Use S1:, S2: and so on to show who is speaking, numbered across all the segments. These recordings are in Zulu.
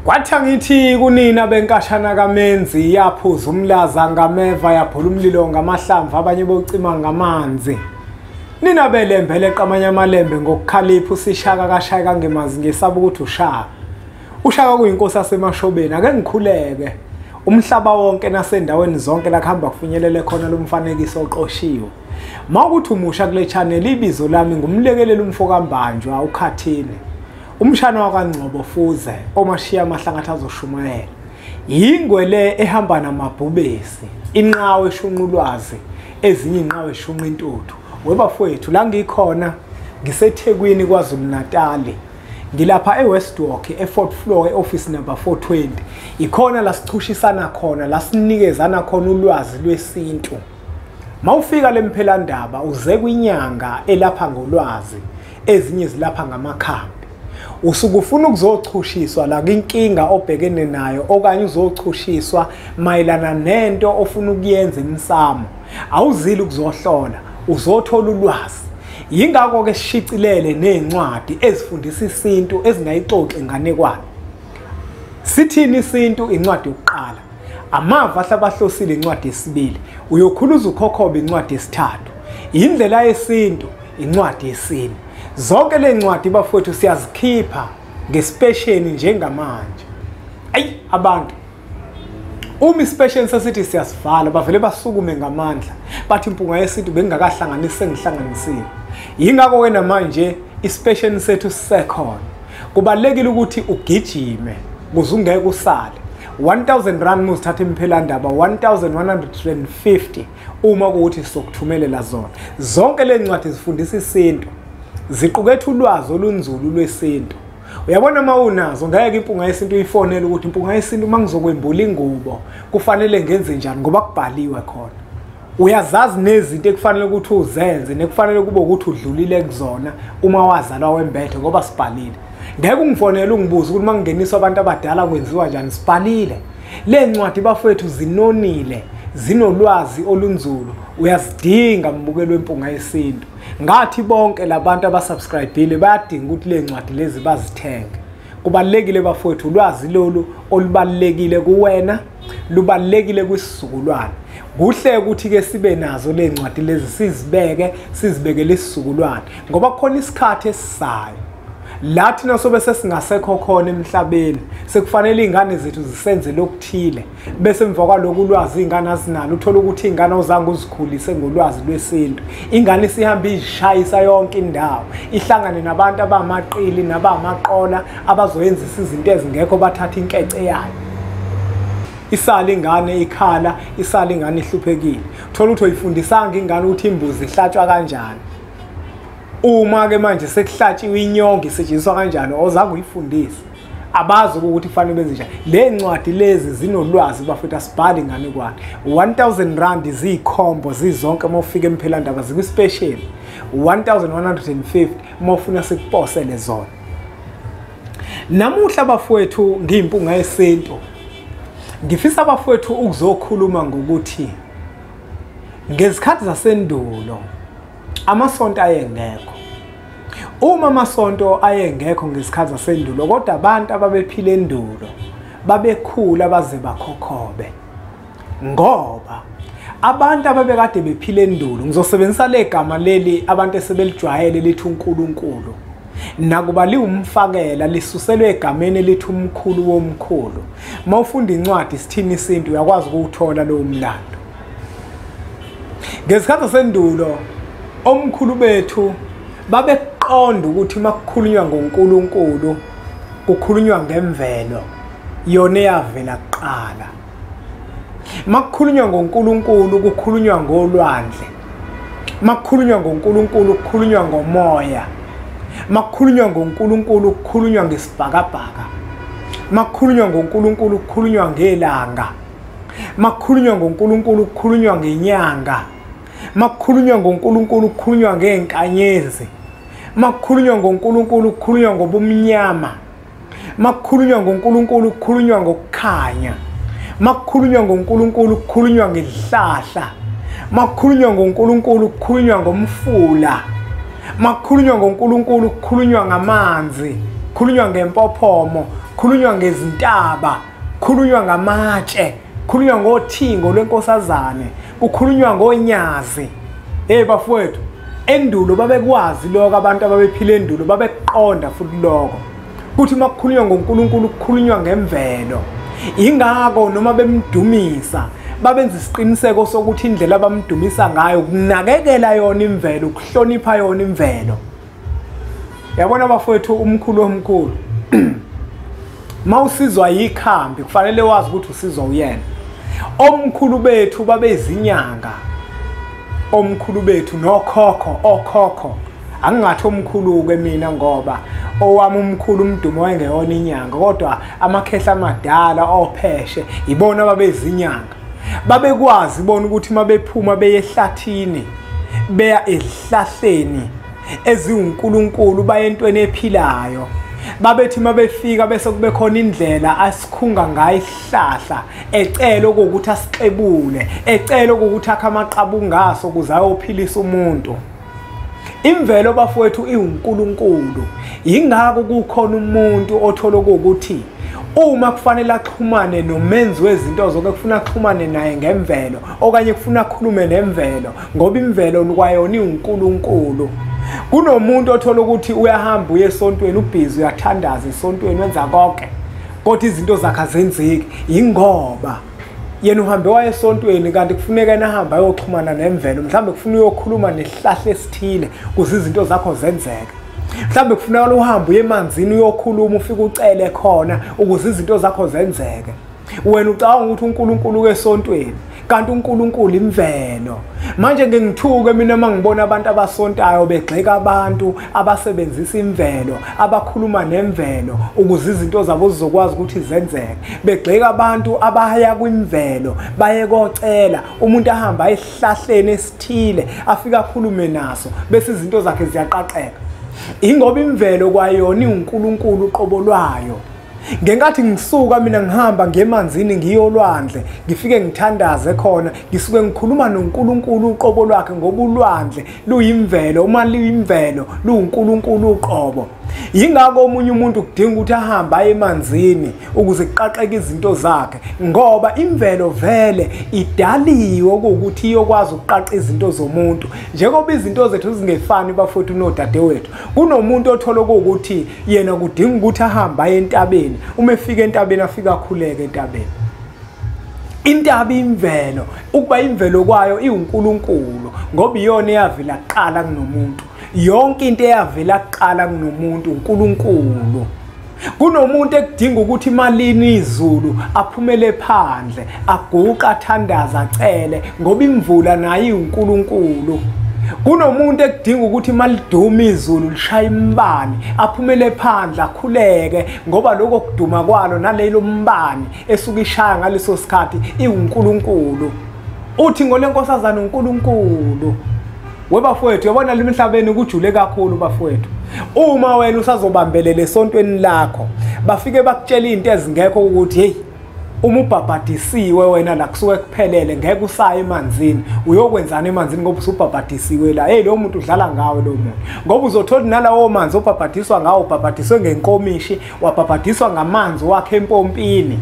S1: Kwathi angithi kunina benkashana kaMenzi yaphuza umlaza ngameva yaphula umlilo ngamahlamvu abanye bocima ngamanzi. Nina belembe leqamanye amalembe ngokukhalipha usishaka kashaya kangemazi ngesaba ukuthi ushaka. Ushaka kuyinkosi yaseMashobeni, ake ngikhuleke. Umhlaba wonke nasendaweni zonke la kuhamba kufinyelele khona lo mfanekiso oqoshiwe. Mawukuthi umusha kule channel, ibizo lami ngumlekeleli umfokaMbanjwa uKhathini. Umshana wakwaNgcobo Fuze omashiya amahlangatha azoshumayela. Yingwe le ehamba namabhubesi, inqawe eshunqa ulwazi, ezinye inqawe eshunqa intuthu. Webafowethu la ngikhona ngiseThekwini KwaZulu Natal. Ngilapha eWestwalk e4th floor eoffice number 420. Ikhona la sichushisana khona, la sinikezana khona ulwazi lwesintu. Mawufika lemphelandaba uze kwinyanga elapha ngolwazi, ezinye zilapha ngamakhambi. Usuke ufuna ukuzochushiswa la kwinkinga obhekene nayo okanye uzochushiswa mayelana nento ofuna ukuyenza emsamo. Awuzili ukuzohlola, uzothola ulwazi. Yingakho ke sishicilele nezincwadi ezifundisa isintu ezingayixoxi inganekwane. Sithini isintu? Incwadi yokuqala. Amava ahlabahlosile, incwadi yesibili. Uyokhuluza ukhokhoba, incwadi yesithathu. Indlela yesintu, incwadi yesine. Zonke le ncwadi bafowethu siyazikhipha ngespesheni njengamanje. Ayi abantu, uma ispesheni sesithi siyasivala bavele basukume ngamandla bathi impunga yesintu bengingakahlanganisi sengihlanganisile. Yingakho ke namanje ispesheni sethu sisekhona. Kubalulekile ukuthi ugijime ukuze ungeke usale. 1000 rand muzithatha imphelandaba, 1150 uma kuwukuthi sokuthumelela zona. Zonke le ncwadi zifundisa isintu, ziqukethe ulwazi olunzulu lwesintu. Uyabona uma unazo ngeke impunga yesintu uyifonele ukuthi impunga yesintu uma ngizokwembula ingubo kufanele ngenze njani, ngoba kubhaliwe khona. Uyazazi nezinto ekufanele ukuthi uzenze nekufanele kube ukuthi udlulile kuzona uma wazalwa wembethe, ngoba sibhalile. Ngeke ungifonele ungibuze ukuthi uma ngingeniswa abantu abadala kwenziwa njani, sibhalile. Le ncwadi bafowethu zinonile, zinolwazi olunzulu, uyazidinga mbukelo wempunga yesintu. Ngathi bonke labantu abasubscribile bayadinga ukuthi le ncwadi lezi bazithenge. Kubalulekile bafowethu, ulwazi lolu olubalulekile kuwena lubalulekile kwisizukulwane. Kuhle ukuthi ke sibe nazo le ncwadi lezi sizibeke, sizibekele isizukulwane, ngoba kukhona isikhathi esisayo la thina sobe sesingasekho khona emhlabeni, sekufanele iy'ngane zethu zisenze lokuthile, bese emva kwalokhu ulwazi iy'ngane azinalo. Uthole ukuthi iy'ngane awuzange uzikhulise ngolwazi lwesintu, ingane isihambe izishayisa yonke indawo, ihlangane nabantu abamaqili nabamaqola abazoyenzisa izinto ezingekho, bathathe inkece yayo. Isala ingane ikhala, isala ingane ihluphekile. Uthola ukuthi oyifundisanga ingane ukuthi imbuzi ihlatshwa kanjani. Uma ke manje sekuhlatshiwe inyongo isetshenziswa kanjani, ozange uyifundise. Abazi ukuthi kufanele benze njani. Le ncwadi lezi zinolwazi bafethu, asibhali inganekwane. 1000 rand ziyikhombo zizonke uma ufika emphelandaba, zikwi-special. 1150 uma ufuna sikuposele zona. Namuhla bafowethu ngiyimpunga yesintu. Ngifisa bafowethu ukuzokhuluma ngokuthi ngezikhathi zasendulo amasonto ayengekho. Uma amasonto ayengekho ngesikhathi sasendulo, kodwa abantu ababephila endulo babekhula baze bakhokhobe, ngoba abantu ababekade bephila endulo, ngizosebenzisa le gama leli abantu esebelijwayele lithi uNkulunkulu, nakuba liwumfakela lisuselwe egameni elithi umkhulu womkhulu. Mawufunda incwadi Sithini Isintu uyakwazi ukuwuthola lowo mlando. Ngesikhathi sendulo omkhulu bethu babeqonda ukuthi uma kukhulunywa ngoNkulunkulu kukhulunywa ngemvelo, yona eyavela kuqala. Uma kukhulunywa ngoNkulunkulu kukhulunywa ngolwandle. Uma kukhulunywa ngoNkulunkulu kukhulunywa ngomoya. Uma kukhulunywa ngoNkulunkulu kukhulunywa ngesibhakabhaka. Uma kukhulunywa ngoNkulunkulu kukhulunywa ngelanga. Uma kukhulunywa ngoNkulunkulu kukhulunywa ngenyanga. Uma kukhulunywa ngoNkulunkulu kukhulunywa ngey'nkanyezi. Uma kukhulunywa ngoNkulunkulu kukhulunywa ngobumnyama. Uma kukhulunywa ngoNkulunkulu kukhulunywa ngokukhanya. Uma kukhulunywa ngoNkulunkulu kukhulunywa ngezihlahla. Uma kukhulunywa ngoNkulunkulu kukhulunywa ngomfula. Uma kukhulunywa ngoNkulunkulu kukhulunywa ngamanzi, kukhulunywa ngempophomo, Khulunywa ngezintaba, khulunywa ngamatshe, khulunywa ngothingo lwenkosazane, kukhulunywa ngonyazi. Hey bafowethu, endulo babekwazi lokho abantu ababephila endulo, babekuqonda futhi lokho. Kuthi makukhulunywa ngoNkulunkulu kukhulunywa ngemvelo. Ingakho noma bemdumisa babenza isiqiniseko sokuthi indlela abamdumisa ngayo kunakekela yona imvelo, ukuhlonipha yona imvelo. Yabona bafowethu, umkhulu omkhulu mawusizwa yikhambi kufanele wazi ukuthi usizwa uyena. Omkhulu bethu babezinyanga, omkhulu bethu nokhokho, okhokho. Angingathi omkhulu ke mina ngoba owami umkhulu umdumo wayengeyona inyanga, kodwa amakhehla amadala opheshe ibona babezinyanga. Babekwazi bona ukuthi mabephuma beye ehlathini, beya ezihlahleni eziwuNkulunkulu, baye entweni ephilayo. Babethi mabefika bese kube khona indlela asikhunga ngayo isihlahla, ecela ukuthi asixebule, ecela ukuthi akhe amaqabu ngaso ukuze ayophilisa umuntu. Imvelo bafowethu iwuNkulunkulu. Yingakho kukhona umuntu othola ukuthi uma kufanele axhumane nomenzi wezinto zonke, kufuna axhumane naye ngemvelo, okanye kufuna akhulume nemvelo, ngoba imvelo kwayona iwuNkulunkulu. Kunomuntu othola ukuthi uyahamba uye esontweni, ubhizi uyathandaza esontweni, wenza konke, kodwa izinto zakhe azenzeki. Ingoba yena uhambe waye esontweni, kanti kufuneka yena ahambe ayoxhumana nemvelo. Mhlawumbe kufuna uyokhuluma nesihlahla esithile ukuze izinto zakho zenzeke. Mhlawumbe kufuneka uhambe uye emanzini uyokhuluma, ufike ucele khona ukuze izinto zakho zenzeke. Wena ucabanga ukuthi uNkulunkulu ukesontweni, kanti uNkulunkulu imvelo. Manje ngingithuke mina mangibona abantu abasontayo begxeka abantu abasebenzisa imvelo, abakhuluma nemvelo ukuze izinto zabo zizokwazi ukuthi zenzeke. Begxeka abantu abaya kwimvelo baye kocela, umuntu ahamba esihlahleni esithile afike akhulume naso bese izinto zakhe ziyaqaqeka. Ingoba imvelo kwayona iwuNkulunkulu uqobo lwayo. Ngenkathi ngisuka mina ngihamba ngemanzini ngiyolwandle, ngifike ngithandaze khona, ngisuke ngikhuluma noNkulunkulu uqobo lwakhe, ngoba ulwandle luyimvelo, uma luyimvelo luwuNkulunkulu uqobo. Yingakho omunye umuntu kudinga ukuthi ahambe aye emanzini ukuze kuqaqeke izinto zakhe, ngoba imvelo vele idaliwe ukuthi iyokwazi ukuqaqa izinto zomuntu. Njengoba izinto zethu zingefani bafowethu nodadewethu, kunomuntu othola ukuthi yena kudinga ukuthi ahambe aye entabeni, uma efika entabeni afike akhuleke entabeni. Intaba imvelo, ukuba imvelo kwayo iwuNkulunkulu, ngoba iyona eyavela kuqala kunomuntu. Yonke into eyavela kuqala kunomuntu uNkulunkulu. Kunomuntu ekudinga ukuthi malini izulu aphumele phandle, aguqa athandaza acele, ngoba imvula nayo iwuNkulunkulu. Kunomuntu ekudinga ukuthi maliduma izulu lishaya imbani, aphumele phandle akhuleke, ngoba lokho kuduma kwalo nalelo mbani esuke ishaya ngaleso sikhathi iwuNkulunkulu. Uthi ngolenkosazana uNkulunkulu. Webafowethu, yabona lemhlabeni kujule kakhulu bafowethu. Uma wena usazobambelela esontweni lakho, bafike bakutshela izinto ezingekho ukuthi hey, uma ubhabhadisiwe wena la kusuke kuphelele, ngeke usaye emanzini. Uyokwenzana emanzini ngoba usubhabhadisiwe la? Hey, lo muntu udlala ngawe lo muntu, ngoba uzothola nalawo manzi obhabhadiswa ngawo, ubhabhadiswe ngenkomishi, wabhabhadiswa ngamanzi wakhe empompini.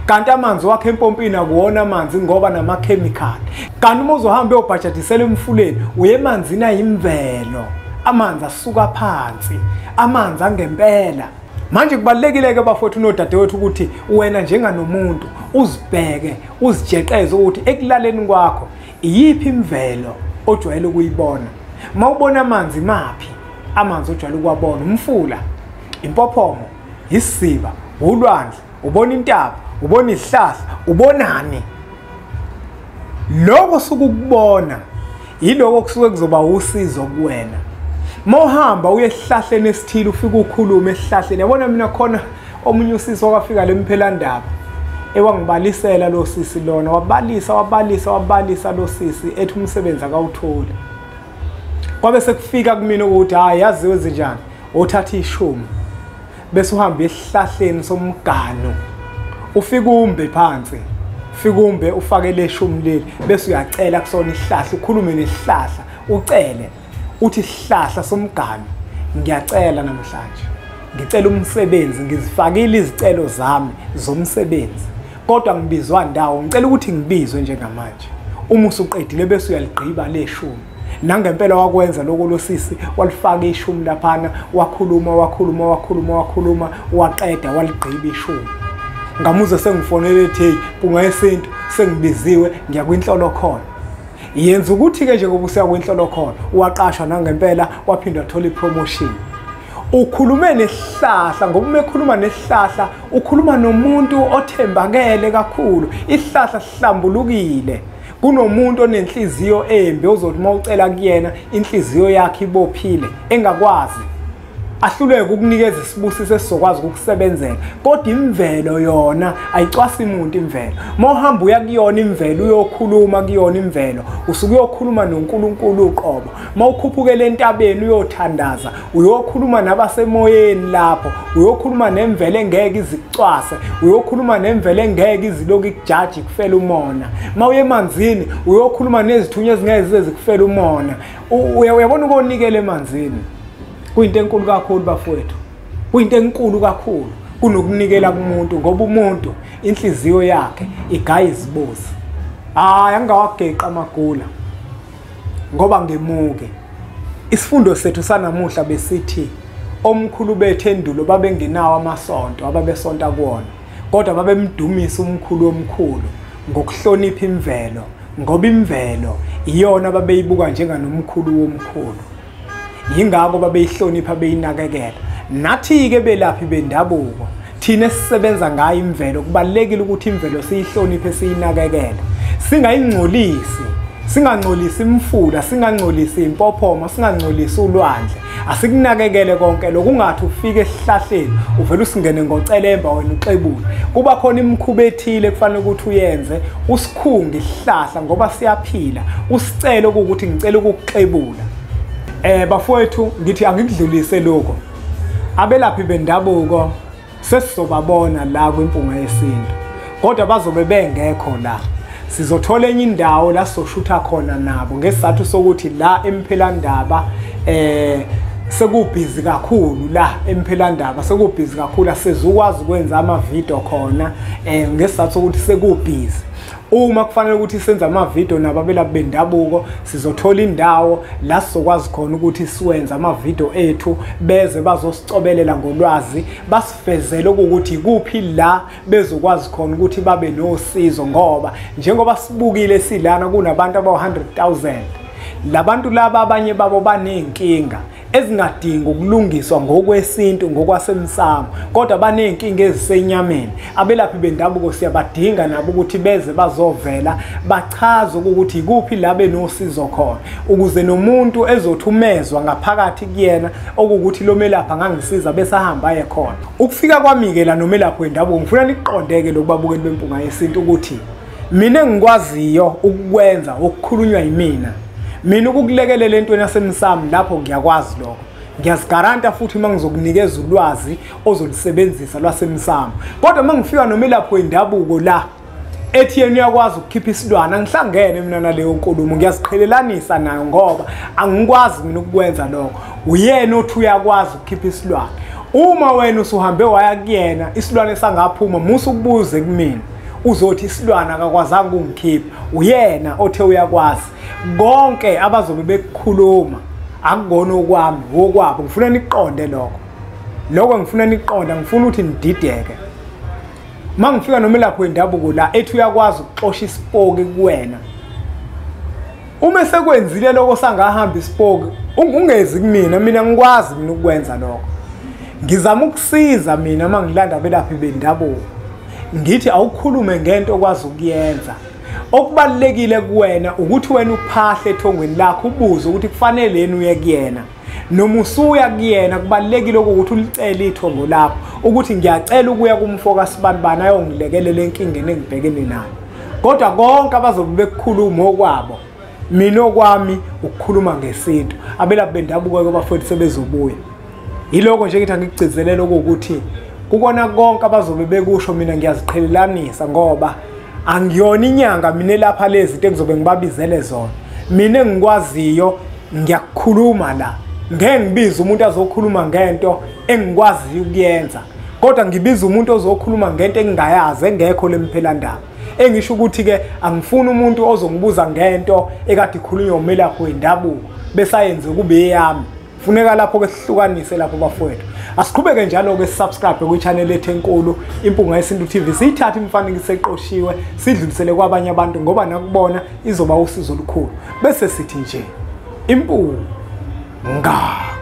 S1: Kanti amanzi wakhe empompini akuwona amanzi ngoba namakhemikhali. Kanti uma uzohamba uyobhajadisela emfuleni, uye emanzini ayimvelo, amanzi asuka phansi, amanzi angempela. Manje kubalulekile-ke bafowethu nodadewethu ukuthi wena njenganomuntu uzibheke, uzijeqeze ukuthi ekulaleni kwakho iyiphi imvelo ojwayele ukuyibona. Uma ubona amanzi, maphi amanzi ojwayele ukuwabona? Umfula, impophomo, isiba, ulwandle, ubona intaba, ubona isihlahla, ubonani? Lokho sukukubona yiloko kusuke kuzoba usizo kuwena. Mawuhamba uye esihlahleni esithile ufike ukhulume esihlahleni. Yabona mina khona omunye usisi wakafika lemphelandaba ewangibalisela lo sisi lona, wabalisa wabalisa wabalisa lo sisi ethi umsebenzi akawutholi. Kwabe sekufika kumina ukuthi hayi, yaziwe zinjani, othatha ishumi bese uhamba esihlahleni somgano, ufike umbe phansi, ufike umbe ufake leshumi leli, bese uyacela kusona isihlahla, ukhulume nesihlahla, ucele uthi sihlahla somgano, ngiyacela namhlanje Ngicela umsebenzi, ngizifakile izicelo zami zomsebenzi, kodwa ngibizwa ndawo, ngicela ukuthi ngibizwe njengamanje. Uma usuqedile bese uyaligqiba leshumi. Nangempela wakwenza lokho losisi, walifaka ishumi laphana, wakhuluma wakhuluma wakhuluma wakhuluma, waqeda waligqiba ishumi. Ngamuze sengifonele ethi, hey Mpunga Yesintu, sengibiziwe ngiya kwinhlolokhono. Yenza ukuthi-ke njengoba usiya kwinhlolokhono, waqashwa nangempela, waphinda wathola ipromotion. Ukhulume nesihlahla, ngoba uma ekhuluma nesihlahla ukhuluma nomuntu othembakele kakhulu. Isihlahla sihlambulukile kunomuntu onenhliziyo embi ozothi uma ucela kuyena inhliziyo yakhe ibophile, engakwazi, ahluleke ukunikeza isibusiso esizokwazi ukukusebenzela. Kodwa imvelo yona ayicwasi umuntu. Imvelo uma uhamba uya kuyona imvelo, uyokhuluma kuyona imvelo, usuke uyokhuluma noNkulunkulu uqobo. Uma ukhuphukela entabeni uyothandaza, uyokhuluma nabasemoyeni lapho, uyokhuluma nemvelo engeke izikucwase, uyokhuluma nemvelo engeke iziloku ikujaji ikufela umona. Uma uye emanzini uyokhuluma nezithunywa ezingeke zize zikufela umona. Uyabona ukonikela emanzini kuyinto enkulu kakhulu bafowethu, kuyinto enkulu kakhulu kunokunikela kumuntu, ngoba umuntu inhliziyo yakhe igaya izibozi. Hayi, angingawageqa amagula ngoba ngemuke. Isifundo sethu sanamuhla besithi omkhulu bethu endulo babengenawo amasonto ababesonta kuwona, kodwa babemdumisa umkhulu omkhulu ngokuhlonipha imvelo, ngoba imvelo iyona babeyibuka njenganomkhulu womkhulu. Yingakho babeyihlonipha, beyinakekela. Nathi-ke belaphi bendabuko, thina esisebenza ngayo imvelo, kubalulekile ukuthi imvelo siyihloniphe, siyinakekele, singayingcolisi, singangcolisi imfula, singangcolisi impophoma, singangcolisi ulwandle. Asikunakekele konke lokhu. Ungathi ufike esihlahleni uvele usingene ngocelemba wena uxebule. Kuba khona imikhuba ethile kufanele ukuthi uyenze, usikhunge isihlahla ngoba siyaphila, usicele ukuthi ngicela ukukuxebula. Bafowethu, ngithi angikudlulise lokho. Abelaphi bendabuko sesizobabona la kwiMpunga Yesintu, kodwa bazobe bengekho la. Sizothola enye indawo la sizoshutha khona nabo, ngesizathu sokuthi la eMphelandaba sekubhizi kakhulu. La eMphelandaba sekubhizi kakhulu, asizukwazi ukwenza amavidiyo khona ngesizathu sokuthi sekubhizi. Uma kufanele ukuthi senze amavidiyo nabo abelaphi bendabuko, sizothola indawo la sizokwazi khona ukuthi siwenze amavidiyo ethu, beze bazosicobelela ngolwazi, basifezele ukuthi kuphi la bezokwazi khona ukuthi babe nosizo. Ngoba njengoba sibukile silana kunabantu abawu-100,000, labantu laba abanye babo baney'nkinga ezingadingi ukulungiswa ngokwesintu, ngokwasemsamo, kodwa baney'nkinga ezisenyameni. Abelaphi bendabuko siyabadinga nabo ukuthi beze bazovela bachaze ukuthi ikuphi la benosizo khona, ukuze nomuntu ezothi umezwa ngaphakathi kuyena okuwukuthi lo melaphi angangisiza, bese ahamba aye khona. Ukufika kwami-ke la nomelaphi wendabuko, ngifuna niqondeke lokhu babukeli beMpunga Yesintu, ukuthi mina engikwaziyo ukukwenza okukhulunywa yimina, mina ukukulekelela entweni yasemsamo lapho ngiyakwazi lokho, ngiyazigaranta futhi uma ngizokunikeza ulwazi ozolusebenzisa lwasemsamo. Kodwa uma ngifika nomelaphi wendabuko la ethi yena uyakwazi ukukhipha isilwane, angihlangene mina naleyo nkulumo, ngiyaziqhelelanisa nayo ngoba angikwazi mina ukukwenza lokho. Uyena othi uyakwazi ukukhipha isilwane. Uma wena usuhambe waya kuyena isilwane sangaphuma, musa ukubuze kumina, uzothi isilwane akakwazanga ukungikhipha. Uyena othe uyakwazi. Konke abazobe bekukhuluma akukona okwami, okwabo. Ngifuna niqonde lokho, lokho ngifuna niqonde, ngifuna ukuthi nidideke. Uma ngifika nomelaphi wendabuko la ethi uyakwazi ukuxosha isipoki kuwena, uma sekwenzile lokho sangahamba isipoki, ungezi kumina, mina ngikwazi mina ukwenza lokho. Ngizama ukusiza mina uma ngilanda abelaphi bendabuko, ngithi awukhulume ngento okwazi ukuyenza. Okubalulekile kuwena ukuthi wena uphahle ethongweni lakho, ubuze ukuthi kufanele yena uye kuyena, noma usuya kuyena kubalulekile ukuthi ulicele ithongo lakho ukuthi ngiyacela ukuya kumfo kaSibanibani ayongilekelela enkingeni engibhekene nayo. Kodwa konke abazobe bekukhuluma okwabo, mina okwami ukukhuluma ngesintu. Abelaphi bendabuko-ke bafowethu sebezobuya. Yiloko nje ngithi angikugcizelele ukuthi kukona konke abazobe bekusho, mina ngiyaziqhelelanisa ngoba angiyona inyanga mina elapha lezi zinto engizobe ngibabizele zona. Mina engikwaziyo ngiyakukhuluma la. Ngeke ngibize umuntu azokhuluma ngento engikwaziyo ukuyenza, kodwa ngibiza umuntu ozokhuluma ngento engingayazi, engekho lemphelandaba. Engisho ukuthi-ke angifuni umuntu ozongibuza ngento ekade ikhulunywa umelaphi wendabuko besayenze kube eyami. Funeka lapho-ke sihlukanise lapho bafowethu. Asiqhubeke njalo-ke sisubscribe kwi-channel ethu enkulu Impunga Yesintu TV, siyithathe imifanekiso eqoshiwe sidlulisele kwabanye abantu, ngoba nakubona izoba usizo olukhulu. Bese sithi nje impunga.